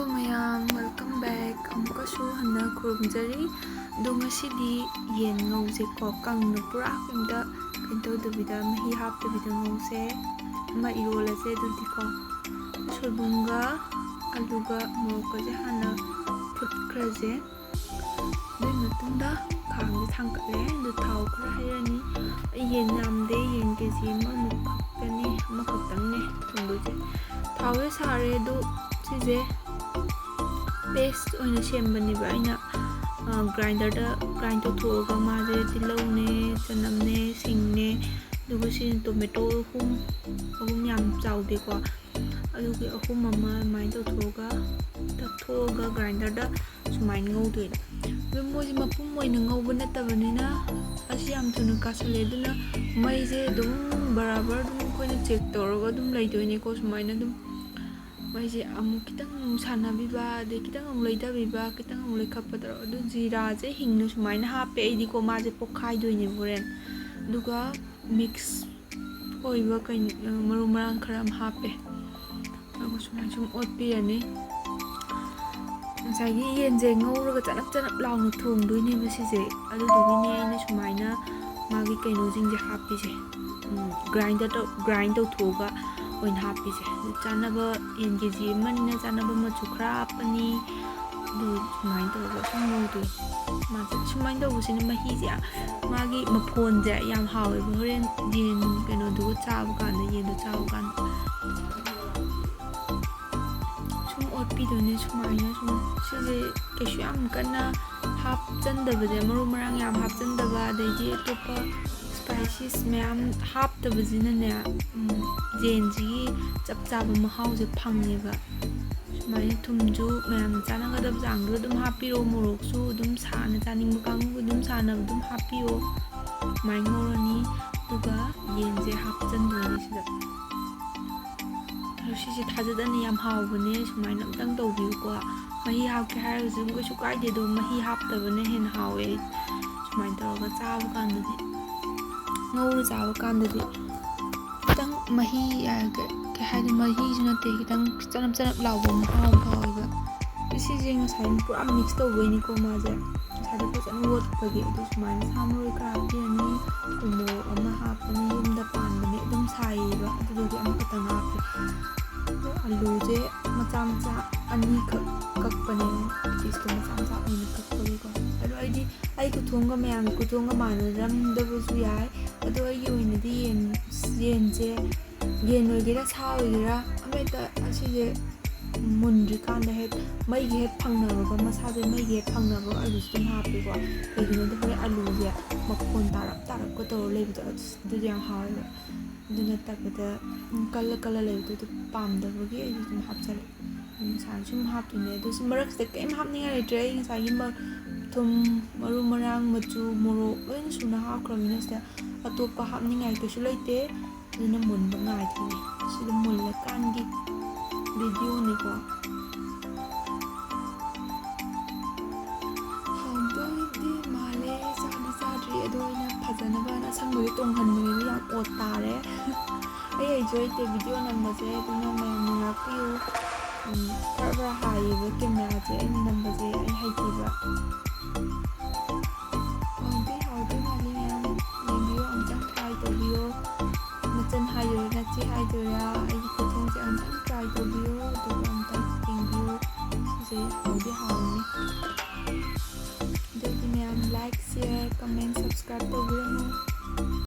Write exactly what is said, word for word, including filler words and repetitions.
Hello ꯃꯌꯥꯝ, welcome back. ꯑꯃꯨꯛꯀꯁꯨ ꯍꯟꯅ ꯈꯨꯔꯨꯝꯖꯔꯤ꯫ ꯑꯗꯣ ꯉꯁꯤꯗꯤ ꯌꯦꯟ ꯉꯧꯁꯦꯀꯣ, ꯀꯪꯅ ꯄꯨꯔꯥ ꯀꯩꯝꯇ ꯀꯩꯅꯣ ꯇꯧꯗꯕꯤꯗ, ꯃꯍꯤ ꯍꯥꯞꯇꯕꯤꯗ ꯉꯧꯁꯦ꯫ ꯑꯃ ꯏꯔꯣꯜꯂꯁꯦ ꯑꯗꯨꯗꯤꯀꯣ꯫ ꯁꯣꯏꯕꯨꯝꯒ ꯑꯂꯨꯒ ꯃꯣꯔꯣꯛꯀꯁꯦ ꯍꯥꯟꯅ ꯐꯨꯠꯈ꯭ꯔꯁꯦ꯫ ꯑꯗꯨꯒꯤ ꯃꯇꯨꯡꯗ ꯈꯥꯡꯁꯦ ꯊꯥꯡꯒꯠꯂꯦ꯫ ꯑꯗꯨ ꯊꯥꯎ ꯈꯔ ꯍꯩꯔꯅꯤ꯫ ꯑꯩ ꯌꯦꯟ ꯌꯥꯝꯗꯦ, ꯌꯦꯟ ꯀꯦ ꯖꯤ ꯑꯃꯃꯨꯛ ꯈꯛꯇꯅꯤ, ꯑꯃꯈꯛꯇꯪꯅꯦ ꯊꯣꯡꯗꯣꯏꯁꯦ꯫ ꯊꯥꯎꯁꯦ ꯁꯥꯔꯦ꯫ ꯑꯗꯨ ꯁꯤꯁꯦ paste ꯑꯣꯏꯅ ꯁꯦꯝꯕꯅꯦꯕ꯫ ꯑꯩꯅ, ꯑ, grinderꯗ grind ꯇꯧꯊꯣꯛꯑꯒ ꯃꯥꯁꯦ ꯇꯤꯜꯍꯧꯅꯦ, ꯆꯅꯝꯅꯦ, ꯁꯤꯡꯅꯦ, ꯑꯗꯨꯒ ꯁꯤꯅ tomato ꯑꯍꯨꯝ, ꯑꯍꯨꯝ ꯌꯥꯝ ꯆꯥꯎꯗꯦꯀꯣ, ꯑꯗꯨꯒꯤ ꯑꯍꯨꯝ ꯑꯃ ꯑꯗꯨꯃꯥꯏꯅ ꯇꯧꯊꯣꯛꯑꯒ, ꯇꯛꯊꯣꯛꯑꯒ grinderꯗ ꯁꯨꯃꯥꯏꯅ ꯉꯧꯗꯣꯏꯅꯦ꯫ ꯑꯗꯨ ꯃꯣꯏꯁꯦ ꯃꯄꯨꯝ ꯑꯣꯏꯅ ꯉꯧꯕ ꯅꯠꯇꯕꯅꯤꯅ ꯑꯁꯤ ꯌꯥꯝ ꯊꯨꯅ ꯀꯥꯁꯜꯂꯦ꯫ ꯑꯗꯨꯅ ꯃꯩꯁꯦ ꯑꯗꯨꯝ ꯕꯔꯥꯕꯔ ꯑꯗꯨꯝ ꯑꯩꯈꯣꯏꯅ check ꯇꯧꯔꯒ ꯑꯗꯨꯝ ꯂꯩꯗꯣꯏꯅꯦꯀꯣ꯫ ꯁꯨꯃꯥꯏꯅ ꯑꯗꯨꯝ ꯃꯩꯁꯦ ꯑꯃꯨꯛ ꯈꯤꯇꯪ ꯑꯃꯨꯛ ꯁꯥꯟꯅꯕꯤꯕ, ꯑꯗꯩ ꯈꯤꯇꯪ ꯑꯃꯨꯛ ꯂꯩꯊꯕꯤꯕ, ꯈꯤꯇꯪ ꯑꯃꯨꯛ ꯂꯩꯈꯠꯄ ꯇꯧꯔꯣ꯫ ꯑꯗꯨ ꯖꯤꯔꯥꯁꯦ ꯍꯤꯡꯅ ꯁꯨꯃꯥꯏꯅ ꯍꯥꯞꯄꯦ ꯑꯩꯗꯤꯀꯣ, ꯃꯥꯁꯦ ꯄꯣꯛꯈꯥꯏꯗꯣꯏꯅꯦꯕ ꯍꯣꯔꯦꯟ꯫ ꯑꯗꯨꯒ mix ꯑꯣꯏꯕ ꯀꯩꯅꯣ, ꯃꯔꯨ ꯃꯔꯥꯡ ꯈꯔ ꯑꯃ ꯍꯥꯞꯄꯦ꯫ ꯑꯗꯨꯒ ꯁꯨꯃꯥꯏꯅ ꯁꯨꯝ ꯑꯣꯠꯄꯤꯔꯅꯤ꯫ ꯉꯁꯥꯏꯒꯤ ꯌꯦꯟꯁꯦ ꯉꯧꯔꯒ ꯆꯅꯞ ꯆꯅꯞ ꯂꯥꯎꯅ ꯊꯣꯡꯗꯣꯏꯅꯦꯕ ꯁꯤꯁꯦ꯫ ꯑꯗꯨꯗꯨꯒꯤꯅꯦ ꯑꯩꯅ ꯁꯨꯃꯥꯏꯅ ꯃꯥꯒꯤ ꯀꯩꯅꯣꯁꯤꯡꯁꯦ ꯍꯥꯞꯄꯤꯁꯦ꯫ ꯎꯝ, grinder ꯇꯧ-, grind ꯇꯧꯊꯣꯛꯑꯒ ꯑꯣꯏꯅ ꯍꯥꯞꯄꯤꯁꯦ꯫ ꯑꯗꯨ ꯆꯥꯅꯕ, ꯌꯦꯟ ꯀꯦ ꯖꯤ ꯑꯃꯅꯤꯅ ꯆꯥꯅꯕ ꯃꯆꯨ ꯈꯔ ꯍꯥꯞꯄꯅꯤ꯫ ꯑꯗꯨ ꯁꯨꯃꯥꯏꯅ ꯇꯧꯔꯒ ꯁꯨꯝ ꯉꯧꯗꯣꯏꯅꯤ꯫ ꯃꯥꯁꯦ ꯁꯨꯃꯥꯏꯅ ꯇꯧꯕꯁꯤꯅ ꯃꯍꯤꯁꯦ ꯌꯥꯝ, ꯃꯥꯒꯤ ꯃꯐꯣꯟꯁꯦ ꯌꯥꯝ ꯍꯥꯎꯋꯦꯕ꯫ ꯍꯣꯔꯦꯟ ꯌꯦꯟ ꯀꯩꯅꯣꯗꯨꯒ ꯆꯥꯕ ꯀꯥꯟꯗ, ꯌꯦꯟꯗꯣ ꯆꯥꯕ ꯀꯥꯟꯗ ꯁꯨꯝ ꯑꯣꯠꯄꯤꯗꯣꯏꯅꯦ ꯁꯨꯃꯥꯏꯅ꯫ ꯁꯨꯝ ꯁꯤꯁꯦ ꯀꯩꯁꯨ ꯌꯥꯝ ꯀꯟꯅ ꯍꯥꯞꯆꯟꯗꯕꯁꯦ, ꯃꯔꯨ ꯃꯔꯥꯡ ꯌꯥꯝ ꯍꯥꯞꯆꯟꯗꯕ, ꯑꯗꯩꯗꯤ ꯑꯇꯣꯞꯄ spices ꯃꯌꯥꯝ ꯍꯥꯞꯇꯕꯁꯤꯅꯅꯦ, ꯎꯝ, ꯌꯦꯟꯁꯤꯒꯤ ꯆꯞ ꯆꯥꯕ ꯃꯍꯥꯎꯁꯦ ꯐꯪꯉꯦꯕ꯫ ꯁꯨꯃꯥꯏꯅ ꯊꯨꯝꯁꯨ ꯃꯌꯥꯝꯅ ꯆꯥꯟꯅꯒꯗꯕ ꯆꯥꯡꯗꯨꯗ ꯑꯗꯨꯝ ꯍꯥꯞꯄꯤꯔꯣ, ꯃꯣꯔꯣꯛꯁꯨ ꯑꯗꯨꯝ ꯁꯥꯅ ꯆꯥꯅꯤꯡꯕ ꯀꯥꯡꯕꯨ ꯑꯗꯨꯝ ꯁꯥꯅ ꯑꯗꯨꯝ ꯍꯥꯞꯄꯤꯌꯣ꯫ ꯁꯨꯃꯥꯏꯅ ꯉꯧꯔꯅꯤ, ꯑꯗꯨꯒ ꯌꯦꯟꯁꯦ ꯍꯥꯞꯆꯟꯗꯣꯏꯅꯦ ꯁꯤꯗ꯫ ꯑꯗꯣ ꯁꯤꯁꯦ ꯊꯥꯖꯗꯅ ꯌꯥꯝ ꯍꯥꯎꯕꯅꯦ, ꯁꯨꯃꯥꯏꯅ ꯑꯝꯇꯪ ꯇꯧꯕꯤꯌꯨꯀꯣ꯫ ꯃꯍꯤ ꯍꯥꯞꯀꯦ ꯍꯥꯏꯔꯒꯁꯨ ꯑꯗꯨꯝ ꯀꯩꯁꯨ ꯀꯥꯏꯗꯦ, ꯑꯗꯣ ꯃꯍꯤ ꯍꯥꯞꯇꯕꯅ ꯍꯦꯟꯅ ꯍꯥꯎꯋꯦ ꯑꯩ ꯁꯨꯃꯥꯏꯅ ꯇꯧꯔꯒ ꯆꯥꯕ ꯀꯥꯟꯗꯗꯤ꯫ ꯉꯧꯔ ꯆꯥꯕ ꯀꯥꯟꯗꯗꯤ ꯈꯤꯇꯪ ꯃꯍꯤ, ꯑ, ꯀ-, ꯍꯥꯏꯗꯤ ꯃꯍꯤꯁꯨ ꯅꯠꯇꯦ, ꯈꯤꯇꯪ ꯆꯅꯞ ꯆꯅꯞ ꯂꯥꯎꯕ ꯃꯍꯥꯎ ꯑꯃ ꯐꯥꯎꯋꯦꯕ꯫ ꯁꯤꯁꯦ ꯉꯁꯥꯏ ꯄꯨꯔꯥ ꯃꯤꯛꯁ ꯇꯧꯕꯩꯅꯤꯀꯣ ꯃꯥꯁꯦ꯫ ꯉꯁꯥꯏꯗꯣ ꯐꯖꯅ ꯑꯣꯠꯄꯒꯤ꯫ ꯑꯗꯨ ꯁꯨꯃꯥꯏꯅ ꯁꯥ ꯃꯔꯣꯏ ꯈꯔ ꯍꯥꯞꯄꯤꯔꯅꯤ, ꯎ ꯃꯣꯔꯣꯛ ꯑꯃ ꯍꯥꯞꯄꯅꯤ, ꯌꯨꯝꯗ ꯄꯥꯟꯕꯅꯦ ꯑꯗꯨꯝ ꯁꯥꯏꯌꯦꯕ, ꯑꯗꯨꯗꯨꯒꯤ ꯑꯃꯈꯛꯇꯪ ꯍꯥꯞꯄꯦ꯫ ꯑꯗꯣ ꯑꯂꯨꯁꯦ ꯃꯆꯥ ꯃꯆꯥ ꯑꯅꯤꯈꯛ ꯀꯛꯄꯅꯦ, ꯄꯤꯁꯇꯣ ꯃꯆꯥ ꯃꯆꯥ ꯑꯣꯏꯅ ꯀꯛꯄꯒꯤꯀꯣ꯫ ꯑꯗꯣ ꯑꯩꯗꯤ ꯑꯩ ꯈꯨꯊꯣꯡꯒ ꯃꯌꯥꯝꯒꯤ ꯈꯨꯊꯣꯡꯒ ꯃꯥꯟꯅꯔꯝꯗꯕꯁꯨ ꯌꯥꯏ꯫ ꯑꯗꯣ ꯑꯩꯒꯤ ꯑꯣꯏꯅꯗꯤ ꯌꯦꯟ, ꯌꯦꯟꯁꯦ, ꯌꯦꯟ ꯑꯣꯏꯒꯦꯔꯥ ꯁꯥ ꯑꯣꯏꯒꯦꯔꯥ ꯑꯃꯍꯦꯛꯇ ꯑꯁꯤꯁꯦ ꯃꯨꯟꯗ꯭ꯔꯤꯀꯥꯟꯗ ꯍꯦꯛ ꯃꯩꯒꯤ ꯍꯦꯛ ꯐꯪꯅꯕꯒ, ꯃꯁꯥꯁꯦ ꯃꯩꯒꯤ ꯍꯦꯛ ꯐꯪꯅꯕꯒ ꯑꯂꯨꯁꯦ ꯑꯗꯨꯝ ꯍꯥꯞꯄꯤꯀꯣ꯫ ꯀꯩꯒꯤꯅꯣꯗꯤ ꯍꯣꯔꯦꯟ ꯑꯂꯨꯁꯦ ꯃꯈꯣꯟ ꯇꯥꯔꯞ ꯇꯥꯔꯞꯀ ꯇꯧꯔ ꯂꯩꯕꯗꯣ ꯑꯗꯨ, ꯑꯗꯨꯗꯤ ꯌꯥꯝ ꯍꯥꯎꯋꯦꯕ꯫ ꯑꯗꯨ ꯅꯠꯇꯕꯗ ꯀꯜꯂ ꯀꯜꯂ ꯂꯩꯕꯗꯣ ꯑꯗꯨ ꯄꯥꯝꯗꯕꯒꯤ ꯑꯩꯗꯤ ꯑꯗꯨꯝ ꯍꯥꯞꯆꯜꯂꯦ꯫ ꯉꯁꯥꯏ ꯁꯨꯝ ꯍꯥꯞꯇꯣꯏꯅꯦ꯫ ꯑꯗꯨ ꯁꯤ ꯃꯔꯛꯁꯤꯗ ꯀꯔꯤꯝ ꯍꯥꯞꯅꯤꯡꯉꯥꯏ ꯂꯩꯇ꯭ꯔꯦ꯫ ꯑꯩ ꯉꯁꯥꯏꯒꯤ ꯃ-, ꯊꯨꯝ, ꯃꯔꯨ ꯃꯔꯥꯡ, ꯃꯆꯨ, ꯃꯣꯔꯣꯛ ꯂꯣꯏꯅ ꯁꯨꯅ ꯍꯥꯞꯈ꯭ꯔꯕꯅꯤꯅ ꯁꯤꯗ ꯑꯇꯣꯞꯄ ꯍꯥꯞꯅꯤꯡꯉꯥꯏ ꯀꯩꯁꯨ ꯂꯩꯇꯦ꯫ ꯑꯗꯨꯅ ꯃꯨꯟꯕ ꯉꯥꯏꯗꯣꯏꯅꯦ꯫ ꯁꯤꯗ ꯃꯨꯜꯂꯀꯥꯟꯒꯤ ꯚꯤꯗꯤꯑꯣꯅꯤꯀꯣ꯫ ꯍꯥꯎꯗꯣꯏꯗꯤ ꯃꯥꯜꯂꯦ꯫ ꯆꯥꯗꯤ ꯆꯥꯗ꯭ꯔꯤ꯫ ꯑꯗꯣ ꯑꯩꯅ ꯐꯖꯅꯕꯅ ꯑꯁꯪꯕꯁꯦ ꯇꯣꯡꯍꯟꯕꯅꯦ꯫ ꯑꯗꯨ ꯌꯥꯝ ꯑꯣꯠ ꯇꯥꯔꯦ꯫ ꯑꯩ ꯍꯩꯁꯨ ꯍꯩꯇꯦ ꯚꯤꯗꯤꯑꯣ ꯅꯝꯕꯁꯦ, ꯑꯗꯨꯅ ꯃꯌꯥꯝꯅ ꯉꯥꯛꯄꯤꯌꯨ꯫ ꯎꯝ, ꯈꯔ ꯈꯔ ꯍꯥꯏꯌꯦꯕ ꯀꯦꯃꯦꯔꯥꯁꯦ ꯑꯩꯅ ꯅꯝꯕꯁꯦ, ꯑꯩ ꯍꯩꯇꯦꯕ꯫ ꯍꯥꯎꯗꯤ ꯍꯥꯎꯗꯣꯏ ꯃꯥꯜꯂꯤ ꯃꯌꯥꯝ꯫ ꯌꯦꯡꯕꯤꯌꯣ, ꯑꯃꯨꯛꯇꯪ ꯇ꯭ꯔꯥꯏ ꯇꯧꯕꯤꯌꯣ꯫ ꯅꯆꯟ ꯍꯥꯏꯗꯣꯏꯔꯥ, ꯅꯆꯦ ꯍꯥꯏꯗꯣꯏꯔꯥ, ꯑꯩꯒꯤ ꯈꯨꯊꯣꯡꯁꯦ ꯑꯃꯨꯛꯇꯪ ꯇ꯭ꯔꯥꯏ ꯇꯧꯕꯤꯌꯣ, ꯑꯗꯨꯒ ꯑꯃꯨꯛꯇꯪ ꯌꯦꯡꯕꯤꯌꯣ꯫ ꯁꯤꯁꯦ ꯍꯥꯎꯗꯤ ꯍꯥꯎꯅꯤ꯫ ꯑꯗꯨꯗꯤ ꯃꯌꯥꯝ like, share, comment, subscribe ꯇꯧꯕꯤꯔꯝꯃꯣ꯫